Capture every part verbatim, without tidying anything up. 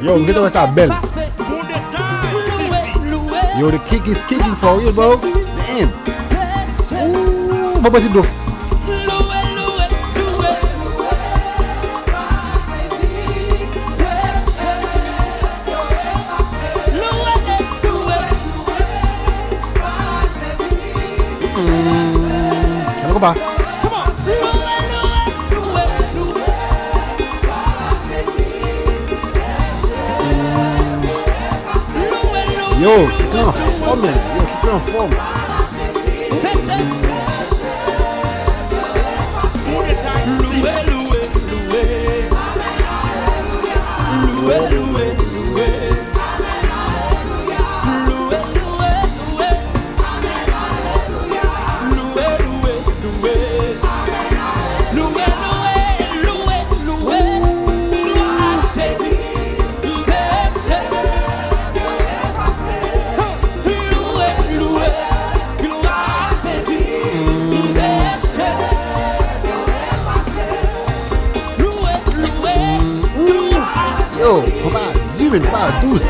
Yo, m gentan wè sa bèl. Yo, the kick is kicking for real, bro. Damn. Ooh, bon, bon, bon. Gade konpa. Yo, ki pran fòm, men. Yo, ki pran fòm. Yo, konpa di, men, konpa dous.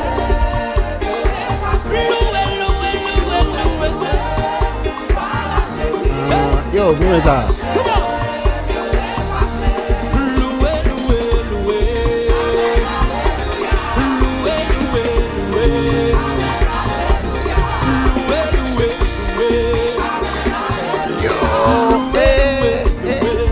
Ah, yo, mwen sa. Yo, eh, eh, eh, eh.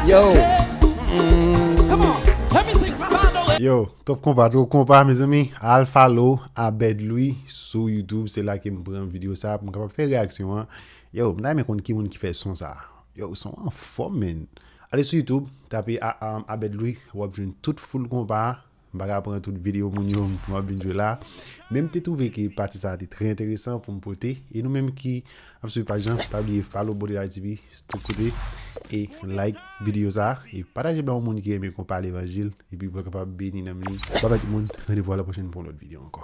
Yo. Mm. Yo, top konpa, top konpa, mezanmi. Al follow Abed Louis sou YouTube. Se la ke m pran videyo sa pou m kapab fè reyaksyon an. Yo, m ta renmen konn ki moun ki fè son sa. Yo, son an fòm, men. Ale sou YouTube, tape a, a, Abed Louis, w ap jwenn tout full konpa a. M pa ka pran tout videyo moun yo, m ap vin jwe la. Men m te twouve ke pati sa a te trè enteresan pou m pote. E nou menm ki ap swiv paj lan, pa bliye follow Bondye Ayiti T V tout kote. E like videyo sa a. E pataje bay yon moun ki renmen konpa levanjil. Epi pou l kapab beni nanm li. Babay tout moun, randevou a la pwochèn pou yon lòt videyo ankò.